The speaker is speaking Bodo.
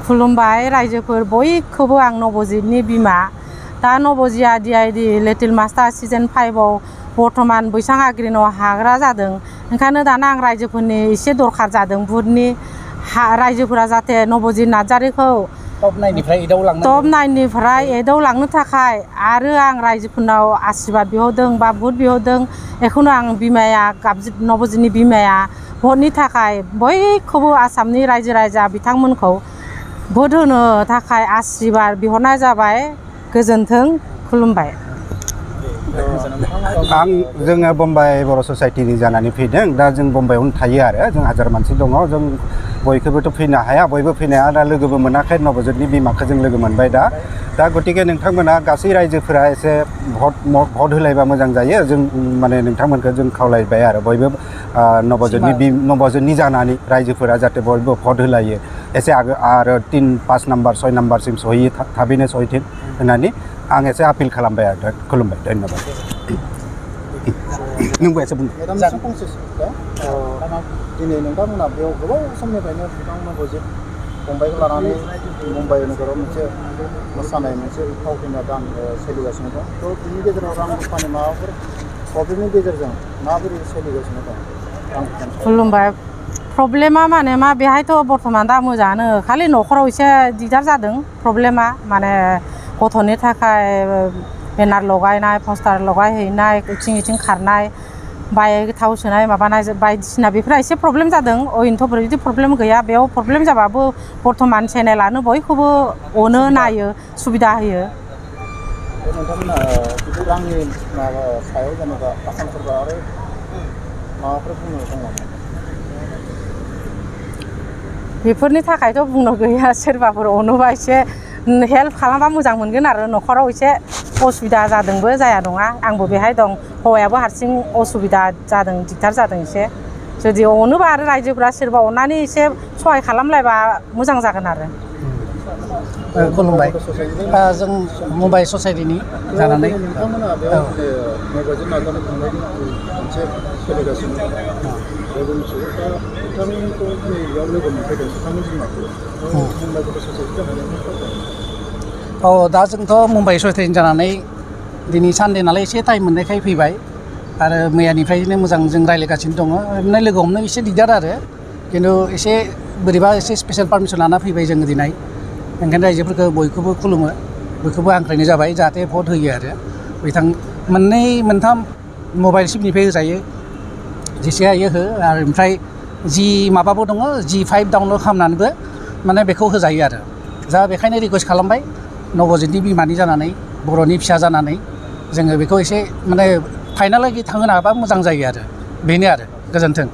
खुलुमबाय रायजोफोर बयखौबो आं नवजितनि बिमा दा नवजितआ DID लिटिल मास्टार सिजन 5आव बर्तमान बैसां आग्रिनाव हाग्रा जादों ओंखायनो दाना आं रायजोफोरनि एसे दरखार जादों बुधनि रायजोफोरा जाहाथे नवजित नार्जारिखौ टप 9निफ्राय एदावलांनो थाखाय आरो आं रायजोफोरनाव आशीर्बाद बिहरदों बा बुध बिहरदों बेखौनो आं बिमाया नवजितनि बिमाया भटनि थाखाय बयखौबो आसामनि रायजो राजा बिथांमोनखौ भट होनो थाखाय आशीर्बाद बिहरनाय जाबाय गोजोन्थों खुलुमबाय जोङो बम्बाइ बर' ससाइटिनि जानानै फैदों दा जों बम्बाइआवनो थायो आरो जों हाजार मानसि दङ जों बयखौबोथ' फैनो हाया बयबो फैनाया दा लोगोबो मोनाखै नवजितनि बिमाखौ जों लोगो मोनबाय दा गतिके नोंथांमोना गासै रायजोफोरा एसे भट होलायबा मोजां जायो जों माने नोंथांमोनखौ जों खावलायबाय आरो बयबो नवजितनि जानानै रायजोफोरा जाहाथे बयबो भट होलायो एसे आरो 3-5 नाम्बार 6 नाम्बारसिम सहैयो थाबैनो सहैथों होननानै आं एसे आपिल खालामबाय आरो खुलुमबाय धन्यबाद नोंबो एसे बुं दिनै नोंथांमोना बेयाव गोबाव समनिफ्रायनो नवजित फंबायखौ लानानै मुम्बाइ नोगोराव मोनसे मोसानाय मोनसे फावथिना दान सोलिगासिनो दं थ' बिनि गेजेराव रां रुफानि माबाफोर प्रब्लेमनि गेजेरजों माबोरै सोलिगासिनो दं खुलुमबाय प्रब्लेमा माने मा बेहायथ' बर्थमान दा मोजाङानो खालि न'खराव एसे दिगदार जादों प्रब्लेमा माने गथ'नि थाखाय बेनार लगायनाय पस्टार लगायहैनाय इथिं खारनाय बाइक थाव सोनाय माबानाय बायदिसिना बेफोरा एसे प्रब्लेम जादों ओरैनोथ' बिदि प्रब्लेम गैया बेयाव प्रब्लेम जाबाबो बर्थमान चेनेलानो बयखौबो अनो नायो सुबिदा होयो नोंथांमोना बिदि रांनि माबा सायाव जेनेबा आसाम सोरखार आरो माबाफोर बुंनो दङ बेफोरनि थाखायथ' बुंनो गैया सोरबाफोर अनोबा एसे हेल्प खालामबा मोजां मोनगोन आरो न'खराव एसे असुबिदा जादोंबो जाया नङा आंबो बेहाय दं हौवायाबो हारसिं असुबिदा जादों दिगदार जादों एसे जुदि अनोबा आरो रायजोफोरा सोरबा अननानै एसे सहाय खालामलायबा मोजां जागोन आरो खुलुमबाय जों मुम्बाइ ससाइटिनि जानानै नोंथांमोना बेयाव नवजित नार्जारि फंबायनि मोनसे सोलिगासिनो दं नोंथांमोनखौ बेयाव लोगो मोनफैदों नोंथांनि बिमाखौ मुम्बाइ बर' ससाइटि जानानै दा जोंथ' मुम्बाइ ससाइटिनि जानानै दिनै सानडे नालाय एसे टाइम मोननायखाय फैबाय आरो मैयानिफ्रायनो मोजां जों रायज्लायगासिनो दङ ओरैनो लोगो हमनो एसे दिगदार आरो खिन्थु एसे बोरैबा एसे स्पेसियेल पारमिसन लाना फैबाय जोङो दिनै ओंखायनो रायजोफोरखौ बयखौबो खुलुमो बयखौबो हांख्रायनाय जाबाय जाहाथे भट होयो आरो मोननै मोनथाम मबाइल सिमनिफ्राय होजायो जेसे हायो हो आरो ओमफ्राय जि माबाबो दङ G5 डाउनलड खालामनानैबो माने बेखौ होजायो आरो जा बेखायनो रिकुवेस्ट खालामबाय नवजितनि बिमानि जानानै बर'नि फिसा जानानै जोङो बेखौ एसे माने फाइनालागि थांहोनो हाबा मोजां जायो आरो बेनो आरो गोजोन्थों